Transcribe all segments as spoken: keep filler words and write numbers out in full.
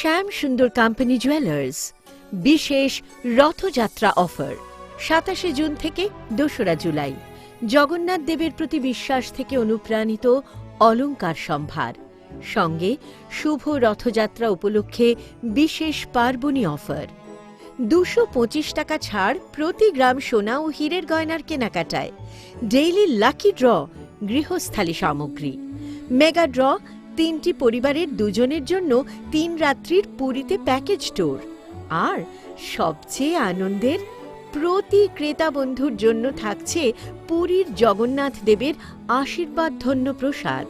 শ্যাম সুন্দর company jewellers বিশেষ রথযাত্রা অফার, সাতাশে জুন থেকে দোসরা জুলাই। জগন্নাথ দেবের প্রতি বিশ্বাস থেকে অনুপ্রাণিত অলংকার সম্ভার, সঙ্গে শুভ রথযাত্রা উপলক্ষে বিশেষ পার্বণী অফার। দুশো পঁচিশ টাকা ছাড় প্রতি গ্রাম সোনা ও হীরের গয়নার কেনাকাটায়। ডেইলি লাকি ড্র, গৃহস্থালী সামগ্রী। মেগা ড্র, তিনটি পরিবারের দুজনের জন্য তিন রাত্রির পুরীতে প্যাকেজ ট্যুর। আর সবচেয়ে আনন্দের, প্রতি ক্রেতা বন্ধুর জন্য থাকছে পুরীর জগন্নাথ দেবের আশীর্বাদ ধন্য প্রসাদ।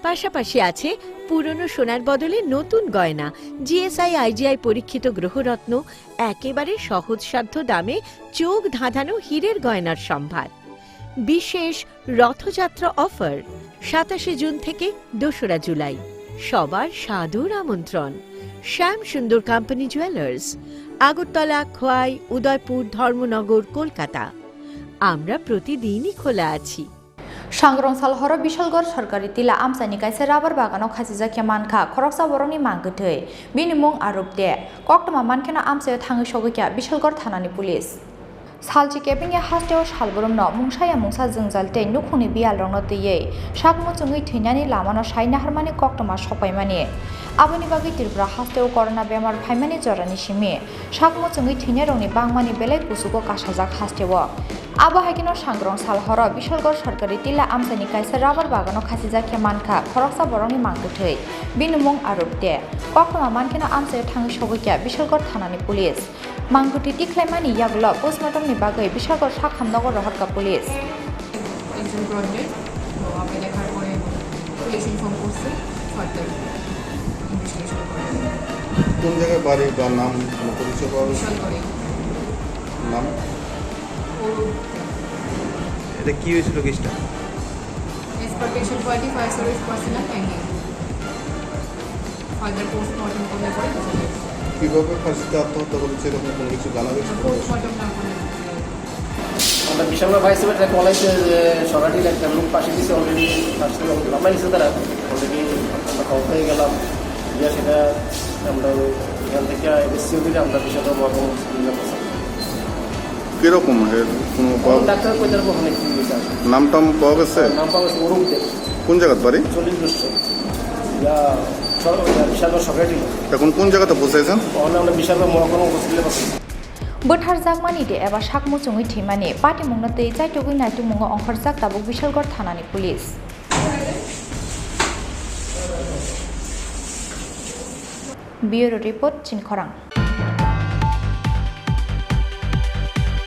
পাশাপাশি আছে পুরনো সোনার বদলে নতুন গয়না, জিএসআই আইজিআই পরীক্ষিত গ্রহরত্ন, একেবারে সহজসাধ্য দামে চোখ ধাঁধানো হীরের গয়নার সম্ভার। বিশেষ রথযাত্রা অফার, সাতাশে জুন থেকে দোসরা জুলাই। সবার সাদর আমন্ত্রণ। শ্যাম সুন্দর কোম্পানি জুয়েলার্স, আগরতলা, খোয়াই, উদয়পুর, ধর্মনগর, কলকাতা। আমরা প্রতিদিনই খোলা আছি। Sangrong sal horo Bishalgarh sorkari tila amchaini kaisa rubber bagano khachijak khe mankha khoroksa borokni mang kwthwi. Bini mung Arup de. Koktwma mankheno amchaio thangwi sogwi kha Bishalgarh thanani police. Salchi kebengya hasteo salbrumno mungsaya mungsa jwngjal tei nukhungni biyalrokno twiwi sak muchungwi thwinani lamano sai naharmani koktwma sokpaimani. Aboni bagwi Tripura hasteo corona bemar phaimani jorani simi sak muchungwi thwinairokni bangmani belai kuchugo kasajak hasteo. Abo hai kheno Sangrong sal horo Bishalgarh sorkari tila amchaini kaisa rubber bagano khachijak khe mankha khoroksa borokni mang kwthwi. Bini mung Arup de. Koktwma mankheno amchaio thangwi sogwi kha Bishalgarh thanani police. Mang kwthwi tikhlaimani yagulo postmortemni bagwi Bishalgarh sak hamnogo rohorkha police. একজন ব্রডডেড, তো আমরা দেখার পরে police inform করছে, further investigation করে। কোন জায়গায় বাড়ি বা নাম, কোনো পরিচয় পাওয়া গেছে? বিশালগড়ে। নাম? অরূপ। এটা কি হয়েছিল কেসটা? As per patient quality, fire service personnel hanging. Further postmortem করলে পরে বোঝা যাবে। কিভাবে ফাঁসিতে আত্মহত্যা করেছে এরকম কোনো কিছু জানা গেছে? পোস্টমর্টম না করলে বোঝা যাবে। আমরা বিশালগড় ফায়ার সার্ভিসে কল আইছে যে সরাটির একটা লোক ফাঁসি দিছে, অলরেডি ফাঁসি দিছে, আমরা গেছি তারা, অলরেডি আমরা খবর পেয়ে গেলাম। গিয়ে সেটা আমরা এখান থেকে এসসিও দিলে আমরা বিশালগড় মহকুমা হসপিটালে পাঠাই। কিরকম? এর কোনো পাওয়া, ডাক্তার কই তার ওখানে কি হয়েছে? নাম টাম পাওয়া গেছে? নাম পাওয়া গেছে অরূপ দে। কোন জায়গার বাড়ি? চল্লিশ বছর। ইয়া, সর-, ইয়া, বিশালগড় সরকারি। এখন কোন জায়গাতে পৌঁছাইছেন? ওখানে আমরা বিশালগড় মহকুমা হসপিটালে পাঠাই। Bwtharjakmani de eba sak muchungwi thwimani patimungno twi chaitugwi naitukmungo ongkhorjak tabuk Bishalgarh thanani police. Bureau report, Chini Khorang.